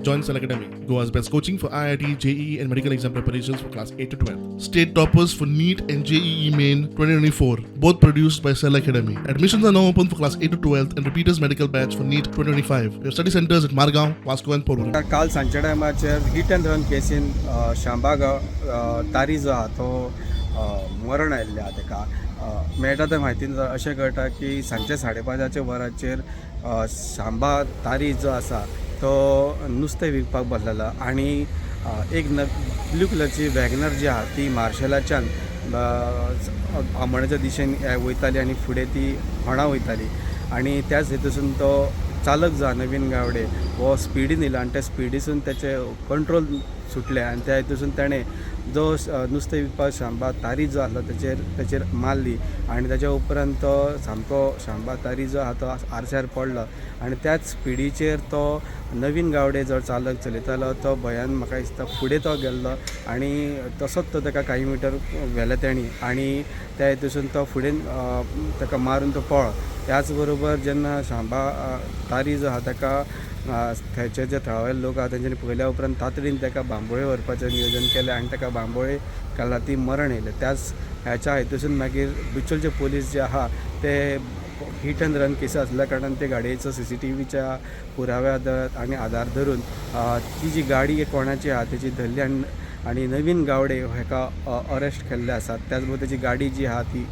Join Cell Academy, Goa's best coaching for IIT, JEE, and medical exam preparations for class 8 to 12. State toppers for NEET and JEE Main 2024, both produced by Cell Academy. Admissions are now open for class 8 to 12 and repeaters medical batch for NEET 2025. We have study centers at Margao, Vasco, and Porvorim. काल सांजच्या टायमाचेर hit and run casein शांबा तारी जो आहा तो मरण आयिल्लें आहा तेका. मेळटा त्या म्हायतीन अशें कळटा की सांजचे 5:30च्या वराचेर शांबा तारी जो आसा तो नुस्तें विकपाक बसलेलो आनी एक न ब्लू कलरची वॅगनर जी आहा ती मार्शेलाच्यान आमोण्याच्या दिशेन वयताली आनी फुडें ती फोंडा वयताली आनी त्याच हेतूसून तो चालक जो आहा नवीन गावडे हो स्पिडीन येयलो आनी त्या स्पिडीसून तेचे कंट्रोल सुटलें आनी त्या हेतूसून ताणें जो नुस्तें विकपाक शांबा तारी जो आसलो तेचेर मारली आनी ताच्या उपरांत तो सामको शांबा तारी जो आहा तो आरश्यार पडलो आनी त्याच स्पिडीचेर तो नवीन गावडे जो चालक चलयतालो तो भंयान म्हाका दिसता फुडें तो गेल्लो आनी तसोच तो ताका काही मिटर व्हेलो तेणी आनी त्या हेतूसून तो फुडें ताका मारून तो पळ्ळो. त्याच बरोबर जेन्ना शांबा तारी जो आहा ताका थंयचे जे थळावे लोक आहा तेंच्यांनी पळयल्या उपरांत तातडीन ताका बांबोळे व्हरपाचें नियोजन केलें आनी ताका बांबोळे काल मरण येयलें. त्याच ह्याच्या हेतूसून मागीर बिचोलचे पोलीस जे आहा ते हिट अँड रन केस आसल्या कारणान ते गाडयेचो सीसीटीव्हीच्या पुराव्या आदार आनी आदार धरून ती जी गाडी कोणाची आहा तेजी धरली आनी आनी नवीन गावडे हेका अरेस्ट केल्ले आसात. त्याच बरोबर तेजी गाडी जी आहा ती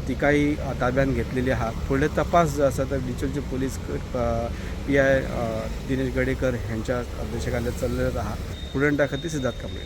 तिकाय ताब्यात घेतलेली आहा. फुडले तपास जो आसा तो बिचोलचे पोलीस PI Dinesh Gadekar हेंच्या अध्यक्षकाले चल्लेलो आहा. प्रुडंटा खातीर सिद्धार्थ कांबळे.